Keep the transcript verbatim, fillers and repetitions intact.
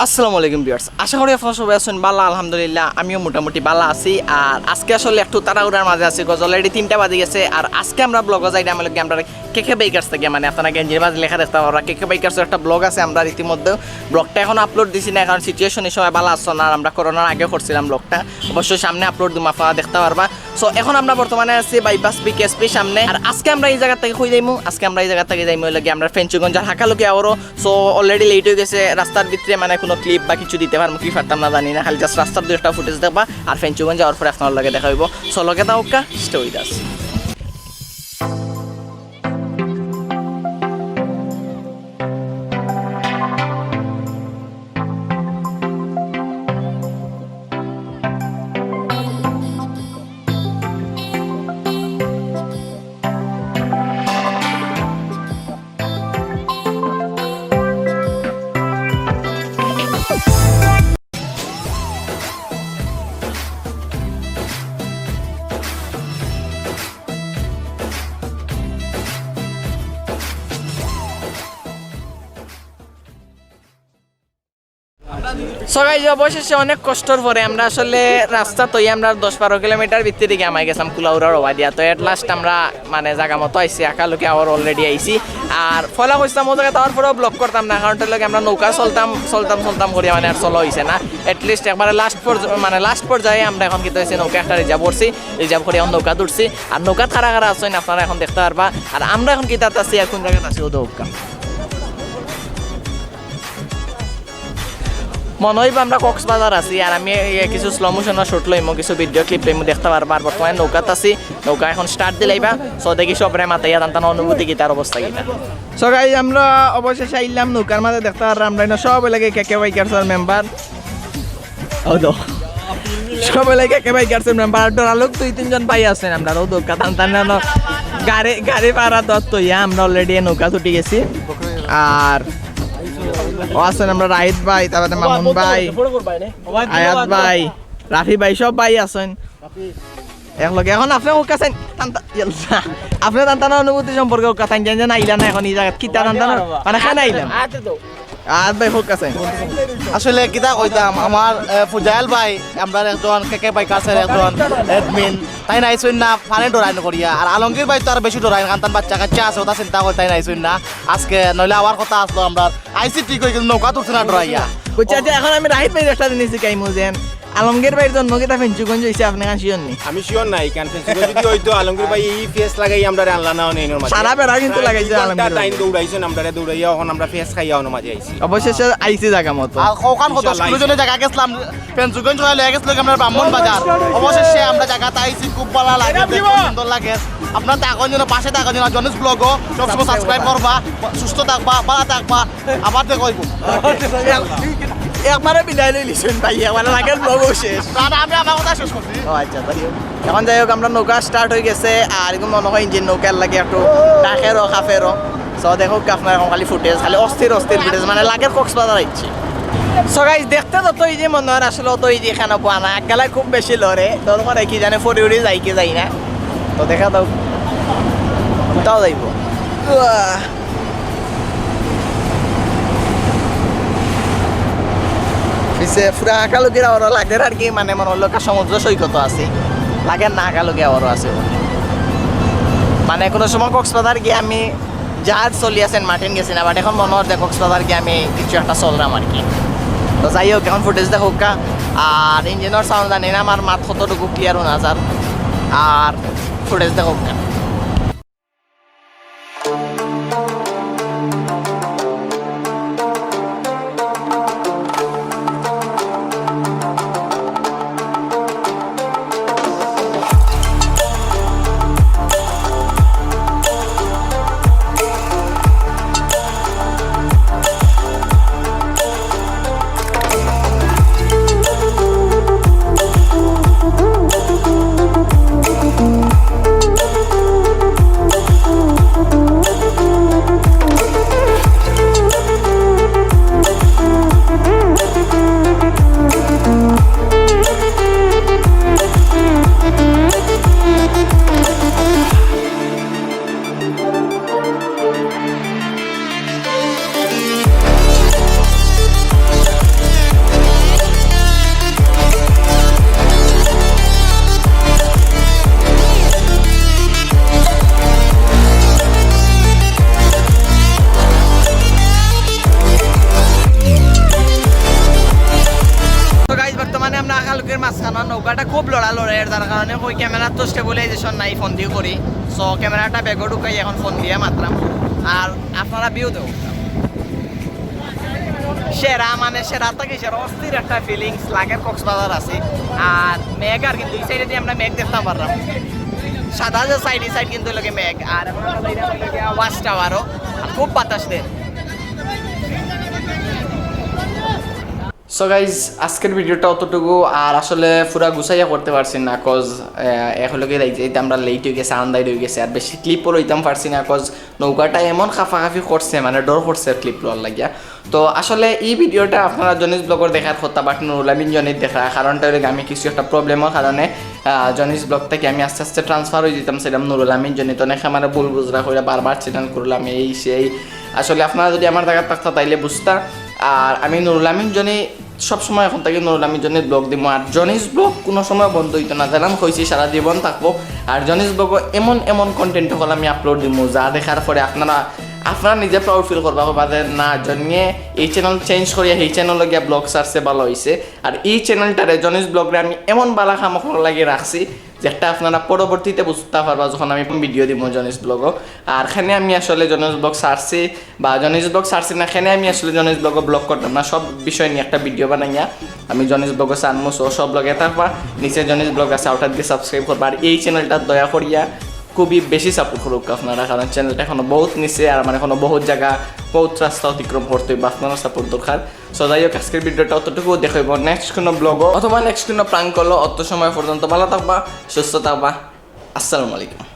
আসসালামু আলাইকুম viewers, আশা করি আপনারা সবাই আছেন ভালা। আলহামদুলিল্লাহ, আমিও মোটামুটি ভালা আছি। আর আজকে আসলে একটু তাড়াহুড়ার মাঝে আছি, cause already তিনটা বাজি গেছে। আর আজকে আমরা ব্লগো যাইরাম অইলো গিয়া আমরার কেকে বেকার্স থাকি, মানে আপনারা গেঞ্জির মাঝে লেখা দেখতা পারবা, কেকে বেকার্সর একটা ব্লগ আছে। আমরা ইতিমধ্যে ব্লগটা এখন আপলোড দিছি না, কারণ সিচুয়েশন এই সময় ভালা আছে না। আর আমরা করোনার আগে করছিলাম ব্লগটা, অবশ্যই সামনে আপলোড দিমু, আপনারা দেখতা পারবা। সো এখন আমরা বর্তমানে আছি বাইপাস বিকেএসপি সামনে। আর আজকে আমরা এই জাগা থাকি কই যাইমু, আজকে আমরা এই জাগা থাকি যাইমু অইলো গিয়া আমরার ফেঞ্চুগঞ্জ আর হাকালুকি আওরো। সো already লেট অই গেছে, রাস্তার ভিতরে মানে কুনু ক্লিপ বা কিছু দিতে পারমু কি পারতাম না জানি না, খালি just রাস্তার দুই একটা ফুটেজ দেখবা আর ফেঞ্চুগঞ্জ যাওয়ার পরে আপনারার লগে দেখা অইবো। সো লগে থাকউক্কা, stay with us। So guys, অবশেষে অনেক কষ্টর পরে আমরা আসলে রাস্তা তৈয়া আমরা দশ বারো কিলোমিটার ভিতরে গিয়া হামাই গেছিলাম কুলাউড়ার ওবা দিয়া। তো at last আমরা মানে জাগা মতো আইছি, হাকালুকি আওর already আইছি। আর ফলা কইছিলাম ও জাগাত আওয়ার পরেও ব্লগ করতাম না, কারণ অইলো গিয়া আমরা নৌকা চলতাম চলতাম চলতাম করিয়া মানে আর চলা অইছে না। At least একবারে লাস্ট পর্য-, মানে লাস্ট পর্যায়ে আমরা এখন কিতা অইছে, নৌকা একটা রিজার্ভ করছি, রিজার্ভ করি এখন নৌকাত উঠছি। আর নৌকাত কারা কারা আছইন আপনারা এখন দেখতা পারবা। আর আমরা এখন কিতাত আছি আর কুন জাগাত আছি অউ দেখউক্কা। মনো অইবো আমরা কক্সবাজার আছি, আর আমি এই কিছু স্লো মোশনর শুট লইমু, কিছু ভিডিও ক্লিপ লইমু, দেখতা পারবা। আর বর্তমানে নৌকাত আছি, নৌকা এখন স্টার্ট দিলাইবা। সো দেখি সবরে মাতাইয়া তান তান অনুভূতি কিতা, তার অবস্থা কিতা। সো গাইস, আমরা অবশেষে আইলাম নৌকার মাঝে, দেখতা পাররা আমরা ইনো সব অইলো গিয়া কেকে বাইকার্সর মেম্বার। অউ দেখো। সব অইলো গিয়া কেকে বাইকার্সর মেম্বার। আর ডরার লোক দুই তিনজন ভাই আছইন আমরার, অউ দেখউক্কা তান তান গাড়ি, গাড়ি ভাড়া দেওয়াত তৈয়া আমরা already নৌকাত উঠি গেছি। আর অউ আছইন আমরার রাহিদ ভাই, তারপরে মামুন ভাই, আয়াত ভাই, রাফি ভাই, সব ভাই আছইন। একলগে এখন আপনে কউক্কা চাইন, তান তা-, ইয়াল্লা। আপনে তান তান অনুভূতি সম্পর্কে কউক্কা চাইন, যেন যেন আইলা না এখন ই জাগাত, কিতা তান তান, মানে কেনে আইলা? আয়াত ভাই কউক্কা চাইন। আসলে কিতা কইতাম, আমার, এ, ফুজাইল ভাই, আমরার একজন কেকে বাইকার্সর একজন অ্যাডমিন, তাইন আইছইন না, ফানে ডরাইন করিয়া। আর আলমগীর ভাই তো আরো বেশি ডরাইন, কারণ তান বাচ্চা কাচ্চা আছে, অতা চিন্তা করি তাইন আইছইন না। আজকে নইলে আওয়ার কথা আছলো আমরার। আইছি ঠিক অই, কিন্তু নৌকাত উঠছি না ডরাইয়া। বুঝছি, আচ্ছা, এখন আমি রাহিদ ভাইর একটা জিনিস জিকাইমু যেন, আলমগীর ভাইর জন্ম কিতা ফেঞ্চুগঞ্জ অইছে, আপনে কান শিওর নি? আমি শিওর নায়, কান ফেঞ্চুগঞ্জ যদি অইতো, আলমগীর ভাই ই ফেস লাগাই আমরারে আনলা না অনে ইনোর মাঝে। সারা বেড়া কিন্তু প্রায় লাগাইছে দুই ঘন্টা আলমগীর ভাই। টাইম দৌড়াইছইন আমরারে, দৌড়াইয়া অখন আমরা ফেস খাইয়া অনো মাঝে আইছি। অবশেষে আইছি জাগা মতো। আর অখান কত ইনশাআল্লাহ, সুন্দর জাগা গেছলাম, ফেঞ্চুগঞ্জ অইয়া লইয়া গেছলো আমরারে ব্রাহ্মণবাজার। অবশেষে আমরা জাগাত আইছি, খুব ভালা লাগে, দেখতে সুন্দর লাগে। আপনারা থাকইন যেন, পাশে থাকইন যেন, জনিস ব্লগো সবসময় সাবস্ক্রাইব করবা, সুস্থ থাকবা, ভালা থাকবা। আবার দেখা অইবো। একবারে বিদায় লইলিছইন ভাই, একবারে লাগের ব্লগও শেষ। না, না, আমি আমার কথা শেষ করছি। ও আচ্ছা, তাই হোক। এখন যাই হোক, আমরার নৌকা স্টার্ট অই গেছে, আর এখন মনো অয় ইঞ্জিন নৌকার লাগি একটু ডাকেরও, কাফেরও। So দেখউক্কা আপনারা এখন খালি ফুটেজ, খালি অস্থির অস্থির ফুটেজ, মানে লাগের কক্সবাজার আইছি। So guys, দেখতে যত ইজি মনো অর, আসলে অত ইজি কেনে অয় না, এক গালায় খুব বেশি লড়ে, ডর করে কি জানে ফড়ি উড়ি যাই কি যাই না। তো দেখা যাউক, কোথাও যাইবো। উয়া। পিছে পুরা হাকালুকির আওরো লাগের আর কি, মানে মনো অইলো সমুদ্র সৈকতো আছি, লাগের না হাকালুকি আওরো আছি। মানে কুনু সময় কক্সবাজার গিয়া আমি জাহাজ চলিয়া সেন্ট মার্টিন গেছি না, but এখন মনো অর যে কক্সবাজার গিয়া আমি কিছু একটা চলরাম আর কি। তো যাই হোক, এখন ফুটেজ দেখউক্কা, আর ইঞ্জিনর সাউন্ড জানি না আমার মাত কতটুকু ক্লিয়ার অনা যার, আর ফুটেজ দেখউক্কা। এর মাঝখানে নৌকাটা খুব লড়ালড়ি, এর যার কারণে কই ক্যামেরার তো স্টেবিলাইজেশন নাই, ফোন দিয়ে করি। সো ক্যামেরাটা ব্যাগো ঢুকাই, এখন ফোন দিয়ে মাতরাম। আর আপনারা ভিউ দেও। সেরা মানে সেরা থাকি সেরা, অস্থির একটা ফিলিংস লাগে কক্সবাজার আছি। আর মেঘ, আর কিন্তু এই সাইডে দিয়ে আমরা মেঘ দেখতাম পারলাম, সাদা যে সাইড, এই সাইড কিন্তু লাগে মেঘ। আর ওয়াচ টাওয়ারও, আর খুব বাতাস দেয়। সো গাইজ, আজকের ভিডিওটা অতটুকু। আর আসলে পুরা গুছাইয়া করতে পারছি না, কজ এখন লোকে যাইতে যাইতে আমরা লেট হয়ে গেছে, আন্দাইর হয়ে গেছে, আর বেশি ক্লিপও লইতাম পারছি না, কজ নৌকাটা এমন কাফাকাফি করছে, মানে ডর করছে ক্লিপ লওয়ার লাগিয়া। তো আসলে এই ভিডিওটা আপনারা জনিস ব্লগর দেখার কথা, বাট নুরুল আমিন জনির দেখা, কারণটা হইলে আমি কিছু একটা প্রবলেমের কারণে আহ, জনিস ব্লগ থেকে আমি আস্তে আস্তে ট্রান্সফার হয়ে যেতাম, সেটা নুরুল আমিন জনি। তো অনেকে আমার ভুল বুঝরা কইরা বারবার চ্যানেল করলাম, এই সেই। আসলে আপনারা যদি আমার জায়গা থাকতা তাইলে বুঝতা। আর আমি নুরুল আমিন জনি সবসময় এখন থেকে নুরুল আমিন জনির ব্লগ দিমু। আর জনিস ব্লগ কোনো সময় বন্ধ হইতো না, যেলান কইছি সারা জীবন থাকবো। আর জনিস ব্লগও এমন এমন কন্টেন্ট হকল আমি আপলোড দিমু, যা দেখার পরে আপনারা আপনারা নিজে প্রাউড ফিল করবা, কইবা যে না, জনিয়ে এই চ্যানেল চেঞ্জ করিয়া এই চ্যানেলে গিয়া ব্লগ ছাড়ছে, ভালো হইছে। আর এই চ্যানেলটারে, জনিস ব্লগরে আমি এমন বালা কাম করার লাগি রাখছি, যেটা আপনারা পরবর্তীতে বুঝতা পারবা যখন আমি ভিডিও দিমু জনিস ব্লগও। আর এখানে আমি আসলে জনিস ব্লগ ছাড়ছি বা জনিস ব্লগ ছাড়ছি না, এখানে আমি আসলে জনিস ব্লগও ব্লগ করতাম না, সব বিষয় নিয়ে একটা ভিডিও বানাইয়া আমি জনিস ব্লগও ছাড়মু। সো সব লগে থাকবা, নিচে জনিস ব্লগ আছে, ওটার দিকে সাবস্ক্রাইব করবা। আর এই চ্যানেলটা দয়া করিয়া খুবই বেশি সাপোর্ট করুক আপনারা, কারণ চ্যানেলটা এখনো বহুত নিচে, আর আমার এখনো বহুত জায়গা, বহুত রাস্তা অতিক্রম করতে হইব, আপনারা সাপোর্ট দরকার। সো যাই হোক, আজকের ভিডিওটা অতটুকু, দেখা হইব নেক্সট কোনো ব্লগও অথবা নেক্সট কোনো প্রাঙ্ক কলও। অত সময় পর্যন্ত ভালো থাকবা, সুস্থ থাকবা। আসসালামু আলাইকুম।